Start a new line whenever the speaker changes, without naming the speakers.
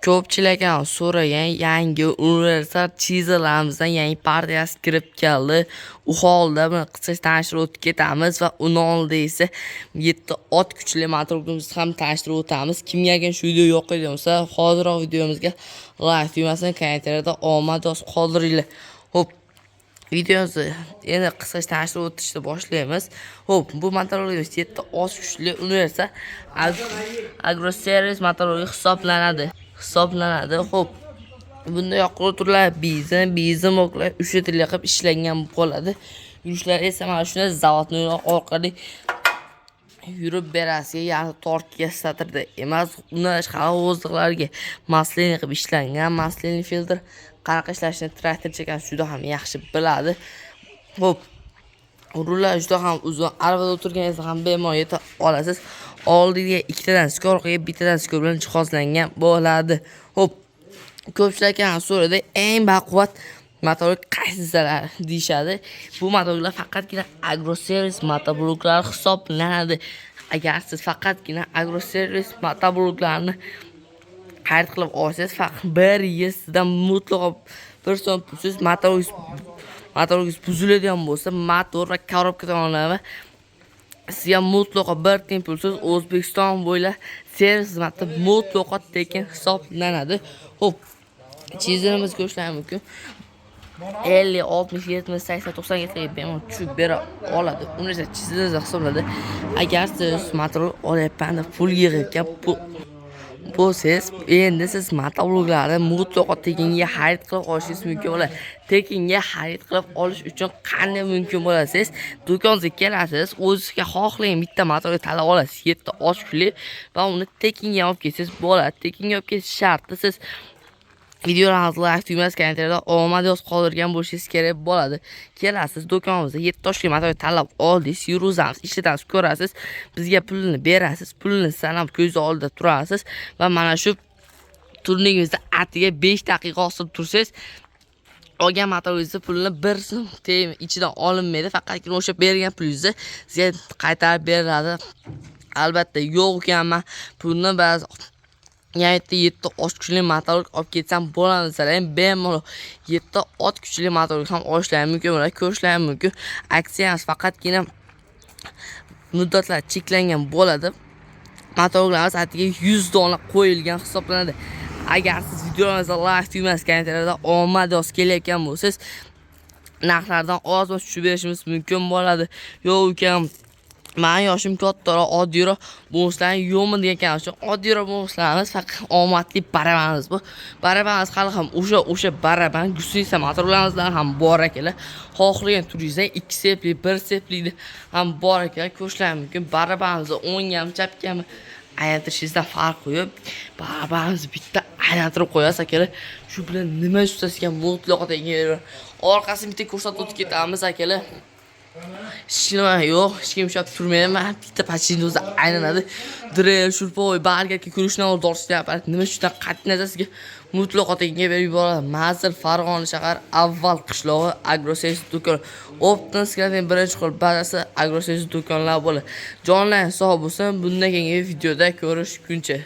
Ko'pchilik ham so'ragan yangi universal chizelarimizdan yangi partiyasi kirib keldi. U holda buni qisqacha tanishtirib o'tib ketamiz va uni oldida esa 7 ot kuchli motorimizni ham tanishtirib o'tamiz. Kimga agar shu video yoqadigan bo'lsa, hoziroq videomizga like tugmasini, kommentariyada omad yozib qoldiringlar. Xo'p, videomizni endi qisqacha tanishtirib o'tishni boshlaymiz. Xo'p, bu motorimiz 7 ot kuchli universal agroservis motorligi hisoblanadi. Xo'p, bunda yoqilg'i turlari benzin boklar 3 litrli qilib ishlangan bo'ladi. Yurishlar esa mana shunday zavodni orqali yurib berasiz, ya'ni tortga satrda emas, undan tashqari g'ozliqlarga maslenniy qilib ishlangan, maslenniy filtr qanaqa ishlashini traktorchi ekan juda ham yaxshi biladi. Xo'p, rullar juda ham uzun, arabada o'tirganingizda ham bemalol yeta olasiz. Oldiga ikkitadan skor, orqaga bittadan skor bilan jihozlangan bo'ladi. Xo'p, ko'pchilik ham so'radi, eng baquvvat motorblock qaysilar deyishadi. Bu motorblocklar faqatgina agroservis motorbloklari hisoblanadi. Agar siz faqatgina agroservis motorbloklarini xarid qilib olsangiz, faqat bir yil sizdan mutlaqo bir so'm pulsiz motoringiz buziladigan bo'lsa, motor va korobka tomonlama sizga mutlaqo bir tiyin pulsiz O'zbekiston bo'ylab servis xizmati mutlaqo tekin hisoblanadi. Xo'p, chizimimizni ko'rishlari mumkin. 50, 60, 70, 80, 90 ga bemalol tushib bera oladi. Uni esa chizilsa hisoblanadi. Agar siz motor olyapman deb pul yig'ayotgan bo'lsangiz, endi siz motobloklarni mutlaqo tekinga xarid qilib olishingiz mumkin bo'ladi. Tekinga xarid qilib olish uchun qanday mumkin bo'ladi? Siz do'konga kelasiz, o'zingizga xohlagan bitta motorni tanlab olasiz, 7 ochkuli va uni tekinga olib kelsangiz bo'ladi. Tekinga olib kelish sharti siz videolarimizni like tugmasi, kommentariyada omad yozib qoldirgan bo'lishingiz kerak bo'ladi. Kelasiz do'konimizda 7 toshli motor tanlab oldingiz, yurg'izamiz, ishlatamiz, ko'rasiz, bizga pulini berasiz, pulini sanab ko'z oldida turasiz va mana shu turnigimizda atiga 5 daqiqa osib tursangiz, olgan motoringizni pulini bir so'm ichidan olinmaydi, faqatgina o'sha bergan pulingizni sizga qaytarib beriladi. Albatta, yo'q ekanman pulni ba'zi yana 7 ot kuchli motor olib ketsam bo'ladi desalar ham bemalol 7 ot kuchli motor ham olishlari mumkin bo'ladi, ko'rishlari mumkin. Aksiyamiz faqatgina muddatlar cheklangan bo'ladi. Motorlarimiz atiga 100 dona qo'yilgan hisoblanadi. Agar siz videomizga like tugmasi, kommentariyada omad yozib kelayotgan bo'lsangiz, narxlardan oz-moz tushib berishimiz mumkin bo'ladi. Yo'q ukam, mani yoshim kattaroq, oddiyroq bonuslarni yo'qmi degan uchun oddiyroq bonuslarimiz faqat omadli barabanimiz bu. Barabanimiz hali ham o'sha baraban гусеница motorlarimizdan ham bor akalar. Xohlagan turingizdan 2 sepli, 1 seplikni ham bor akalar, ko'rishlari mumkin. Barabanimizni o'nggami, chapgami aylantirishingizdan farqi yo'q. Barabanimizni bitta aylantirib qo'yasiz akalar. Shu bilan nima ustasiga mutlaqo tekin. Orqasini bitta ko'rsatib o'tib ketamiz akalar. Hech nima yo'q, hech kim ushlab turmaydi. Mana bitta pachinni o'zi aylanadi. Drel, shurpoy, bargakka ko'rishdan oldin tortishgan nima shundan qat'iy nazar sizga mutlaqo tekinga berib yuboradi. Manzil Farg'ona shahar, Avval qishlog'i, Agroservis do'koni. Оптом skladning birinchi qo'l bazasi Agroservis do'konlar bo'ladi. Jonlar sog' bo'lsin. Bundan keyingi videoda ko'rishguncha.